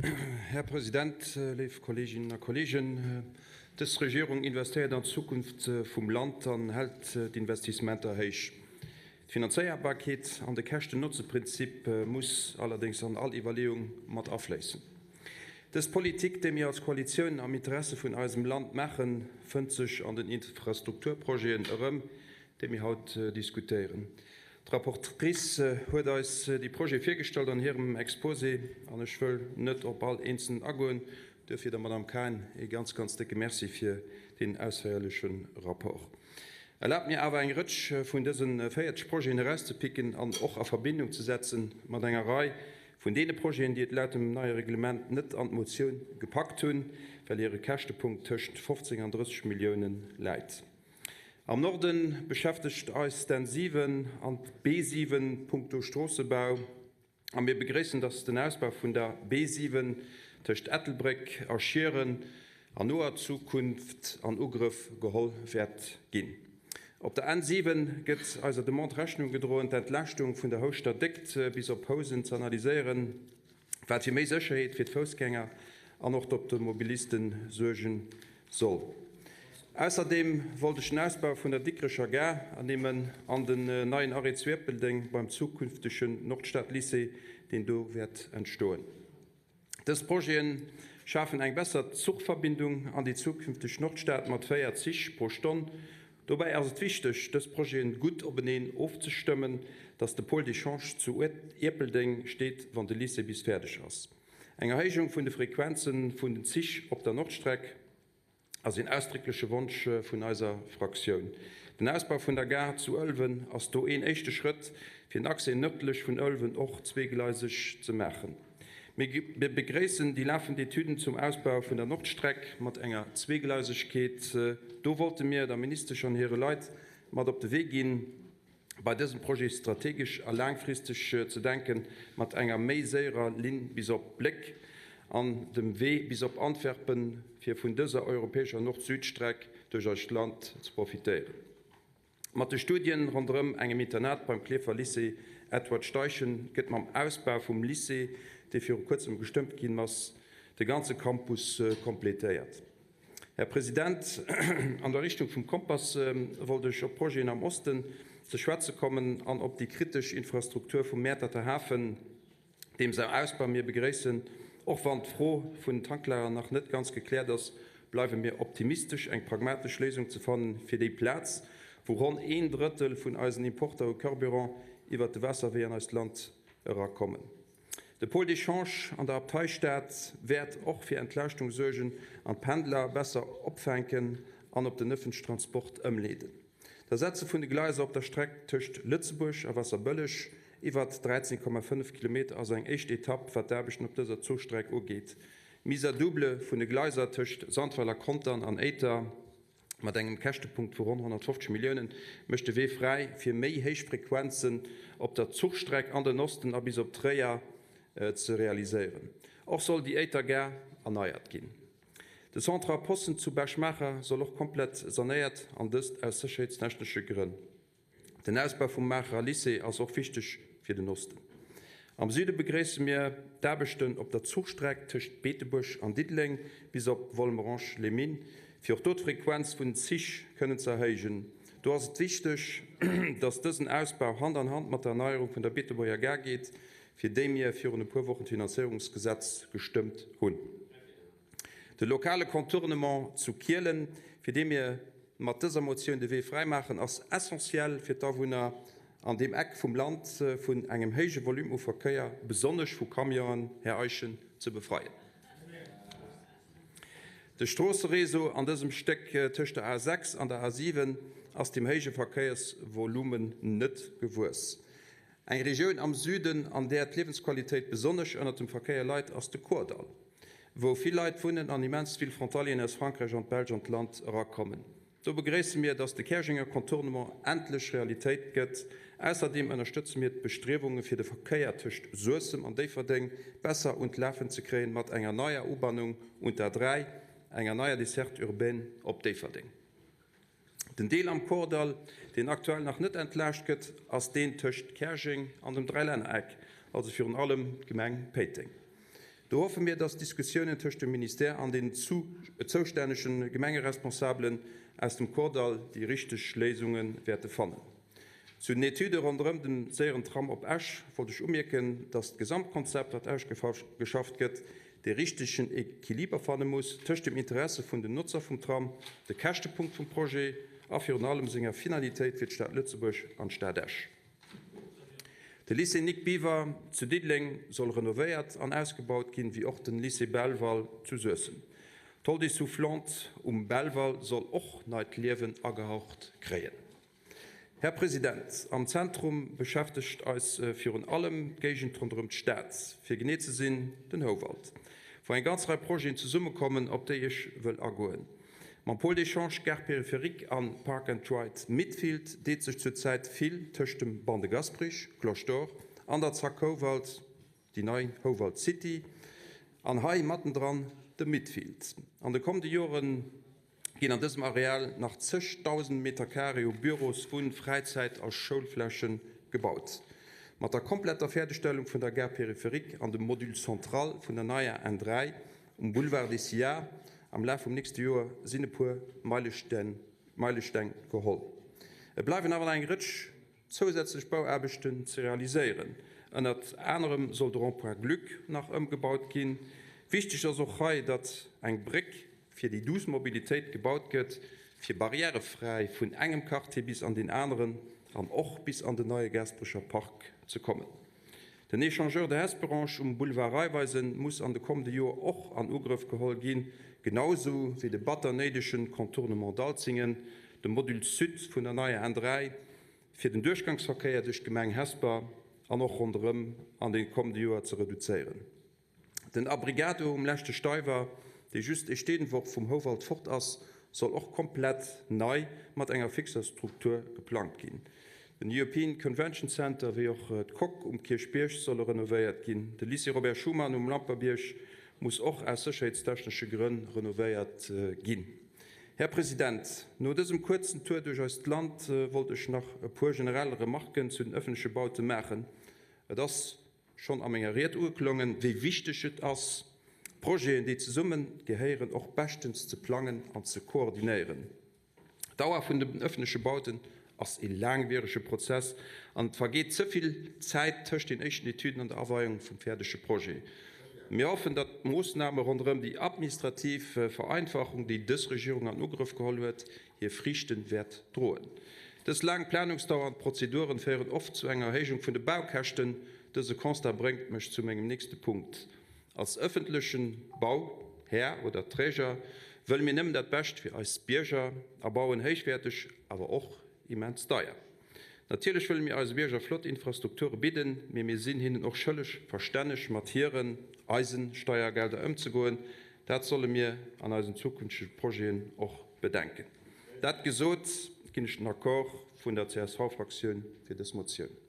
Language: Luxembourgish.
Här President, léif Kolleeginnen a Kolleegen, dës Regierung investéiert an d'Zukunft vum Land an hält d'Investissementer héich. D'Finanzéierbarkeet an de Käschten-Notze-Prinzip muss allerdéngs an all Iwwerleeung mat afléissen. Dës Politik, déi mir als Koalitioun am Interesse vun eisem Land maachen, fënnt sech an den Infrastrukturprojeten erëm, déi mir haut diskutéieren. D'Rapportrice huet eis déi Projete virgestallt an hirem Exposé an ech wëll net op all eenzelnen agoen. Duerfir der Madame Cahen ee ganz, ganz décke Merci fir deen ausféierleche Rapport. Erlaabt mir awer eng Rëtsch vun dëse 40 Projeten erauszepicken an och a Verbindung ze setze mat enger Rei vun deene Projeten, déi et laut dem neie Reglement net an d'Motioun gepackt hunn, well hire Käschtepunkt tëscht 15 an 30 Millioune läit. Am Norde beschäftegt eis d'N 7 an d'B 7 punkto Stroossebau a mir begréissen, dass den Ausbau vun der B 7 tëscht Ettelbréck a Schieren an noer Zukunft an Ugrëff geholl wäert ginn. Op der N 7 gëtt eiser Demande Rechnung gedroen, d'Entlaaschtung vun der Houschter Déckt bis op Housen ze analyséieren, wat fir méi Sécherheet fir d'Foussgänger an och d'Automobiliste suerge soll. Ausserdeem wollt ech den Ausbau vun der Dikrecher Gare ernimmen an den neien Arrêt zu Ierpeldeng beim zukünftegen Nordstad-Lycée, deen do wäert entstoen. Dës Projete schafen eng besser Zuchverbindung an déi zukünfteg Nordstad mat 4 Zich pro Stonn. Dobäi ass et wichteg, dës Projeten gutt openeen ofzestëmmen, dass de Pôle d'échange zu Ierpeldeng steet, wann de Lycée bis fäerdeg ass. Eng Erhéijung vun de Frequenze vun den Zich op der Nordstreck ass een ausdréckleche Wonsch vun eiser Fraktioun. Den Ausbau vun der Gare zu Ëlwen ass do een éischte Schrëtt, fir den Accès nërdlech vun Ëlwen och zweegleiseg ze maachen. Mir begréissen déi lafend Etüden zum Ausbau vun der Nordstreck mat enger Zweegleisegkeet. Do wollte mir der Ministesch an hire Leit mat op de Wee ginn, bei dësem Projet strategesch a laangfristeg ze denken, mat enger méi séierer Linn bis op Bléck an dem Wee bis op Antwerpen, fir vun dëser europäescher Nord-Süd-Streck duerch eist Land ze profitéieren. Mat de Studien ronderëm engem Internat beim Klierfer Lycée Edward Steichen gëtt mam Ausbau vum Lycée, dee viru kuerzem gestëmmt ginn ass, de ganze Campus completéiert. Här President, an der Richtung vum Kompass wollt ech op Projeten am Osten ze schwätze kommen an op déi kritesch Infrastruktur vum Mäerterter Hafen, Deem säi Ausbau mir begréissen. Och wann d'Fro vun den Tanklager nach net ganz gekläert ass, bleiwe mir optimistesch, eng pragmatesch Léisung ze fannen, fir déi Plaz, wou ronn een Drëttel vun eisen Importer u Carburant iwwert de Waasserwee an eist Land erakommen. De Pôle d'échange an der Abteistad wäert och fir Entlaaschtung suergen an d'Pendler besser opfänken an op den ëffentlechen Transport ëmleeden. D'Ersetze vun de Gleiser op der Streck tëscht Lëtzebuerg a Wasserbëlleg iwwert 13,5 Kilometer ass eng éischt Etapp, wat d'Aarbechten op dëser Zuchstreck ugeet. D'Mise à double vun de Gleiser tëscht Sandweiler, Contern an Éiter mat engem Käschtepunkt vu ronn 150 Milliounen mécht de Wee fräi fir méi héich Frequenzen op der Zuchstreck an den Osten a bis op Tréier ze realiséieren. Och soll déi Éiter Gare erneiert ginn. De Centre A Possen zu Bech-Maacher soll och komplett sanéiert, an dëst aus sécherheetstechnesche Grënn. Den Ausbau vum Maacherer Lycée ass och wichteg fir den Osten. Am Süde begréisse mir d'Aarbechten op der Zuchstreck tëscht Beetebuerg an Diddeleng bis op Volmerange-les-Mines, fir och do d'Frequenz vun den Zich kënnen ze erhéijen. Do ass et wichteg, dass dësen Ausbau Hand an Hand mat der Erneierung vun der Beetebuerger Gare geet, fir déi mir virun e puer Wochen d'Finanzéierungsgesetz gestëmmt hunn. De lokale Contournement zu Kielen, fir dee mir mat dëser Motioun de Wee fräimaachen, ass essentiell fir d'Awunner an deem Eck vum Land vun engem héije Volume u Verkéier, besonnesch vu Camionen, Här Eischen, ze befreien. De Stroosseréseau an dësem Stéck tëscht der A 6 an der A 7 ass deem héije Verkéiersvolumen net gewuess. Eng Regioun am Süden, an där d'Liewensqualitéit besonnesch ënnert dem Verkéier leit, ass de Kordall, wou vill Leit wunnen an immens vill Frontalieren aus Frankräich an d'Belsch an d'Land erakommen. Do begréisse mir, dass de Käerjenger Contournement endlech Realitéit gëtt. Ausserdeem ënnerstëtze mir d'Bestriewunge fir de Verkéier tëscht Suessem an Déifferdeng besser un d'Lafen ze kréien, mat enger neier Ubannung un d'A3, enger neier Desserte urbaine op Déifferdeng. Den Deel am Kordall, deen aktuell nach net entlaascht gëtt, ass deen tëscht Käerjeng an dem Dräilännereck, also virun allem d'Gemeng Péiteng. Do hoffe mir, dass d'Diskussiounen tëscht dem Ministère an den zoustännege Gemengeresponsabelen aus dem Kordall déi richteg Léisunge wäerte fannen. Zu den Etüde ronderëm de séieren Tram op Esch wollt ech umierken, dass d'Gesamtkonzept, dat ausgeschafft gëtt, dee richtegen Equiliber fanne muss tëscht dem Interesse vun den Notzer vum Tram, de Käschtepunkt vum Projet a virun allem senger Finalitéit fir d'Stad Lëtzebuerg an d'Stad Esch. De Lycée Nic Biver zu Diddeleng soll renovéiert an ausgebaut ginn, wéi och den Lycée Belval zu Suessem. D'Hall des Soufflantes um Belval soll och neit Liewen agehaucht kréien. Här President, am Zentrum beschäftegt eis virun allem d'Géigend ronderëm d'Stad, fir genee ze sinn den Houwald, wou eng ganz Rei Projeten zesummekommen, op déi ech wëll agoen. Mam Pôle d'échange Gare périphérique an Park and Ride Midfield deet sech zur Zäit vill tëscht dem Ban de Gasperich, Cloche d'Or, an der Zack Houwald, déi nei Houwald City, an hei mattendran de Midfield. An de kommende Joren ginn an dësem Areal nach zeg 1.000 Metercarré u Büros-, Wunn-, Fräizäit a Schoulfläche gebaut. Mat der kompletter Fäerdegstellung vun der Gare périphérique an dem Module central vun der neier N3 um Boulevard des SIA am Laf vum nächste Joer sinn e puer Meilesteng geholl. Et bleiwen awer nach eng Rëtsch zousätzlech Bauaarbechten ze realiséieren. Ënnert anerem soll de Rond-point Gluck nach ëmgebaut ginn. Wichteg ass och hei, datt eng Bréck fir déi douce Mobilitéit gebaut gëtt, fir barrièrefräi vun engem Quartier bis an deen aneren an och bis an den neie Gaasperecher Park ze kommen. Den Echangeur de Hesperange um Boulevard Raiffeisen muss an de kommende Joer och an Ugrëff geholl ginn, genausou wéi de batter néidege Contournement d'Alzingen, de Module Sud vun der neier N3 fir den Duerchgangsverkéier duerch d'Gemeng Hesper an och ronderëm an de kommende Joer ze reduzéieren. Den Abrigado um leschte Steiwer, dee just ee Steenworf vum Houwald fort ass, soll och komplett nei mat enger fixer Struktur geplangt ginn. Den European Convention Center wéi och d'Coque um Kierchbierg solle renovéiert ginn. De Lycée Robert Schuman um Lamperbierg muss och aus sécherheetstechnesche Grënn renovéiert ginn. Här President, no dësem kuerzen Tour duerch eist Land wollt ech nach e puer generell Remarken zu den öffentleche Baute maachen. Et ass schonn a menger Ried ugeklongen, wéi wichteg et ass, Projeten, déi zesumme gehéieren, och beschtens ze plangen an ze koordinéieren. D'Dauer vun den öffentleche Bauten ass e laangwierege Prozess an et vergeet ze vill Zäit tëscht den éischten Etüden an der Aweiung vum fäerdege Projet. Mir hoffen, datt d'Moossname ronderëm déi administrativ Vereinfachung, déi dës Regierung an Ugrëff geholl huet, hir Friichte wäert droen. Dës laang Planungsdauer an d'Prozeduren féieren oft zu enger Erhéijung vun de Baukäschten. Dëse Constat bréngt mech zu mengem nächste Punkt. Als ëffentleche Bauhär oder Träger wëlle mir nëmmen dat Bescht fir eis Bierger a bauen héichwäerteg, awer och immens deier. Natierlech wëlle mir eise Bierger flott Infrastrukture bidden, mee mir sinn hinnen och schëlleg, verstänneg mat hiren, eisen, Steiergelder ëmzegoen. Dat solle mir an eisen zukünftege Projeten och bedenken. Dat gesot, ginn ech den Accord vun der CSV-Fraktioun fir dës Motioun.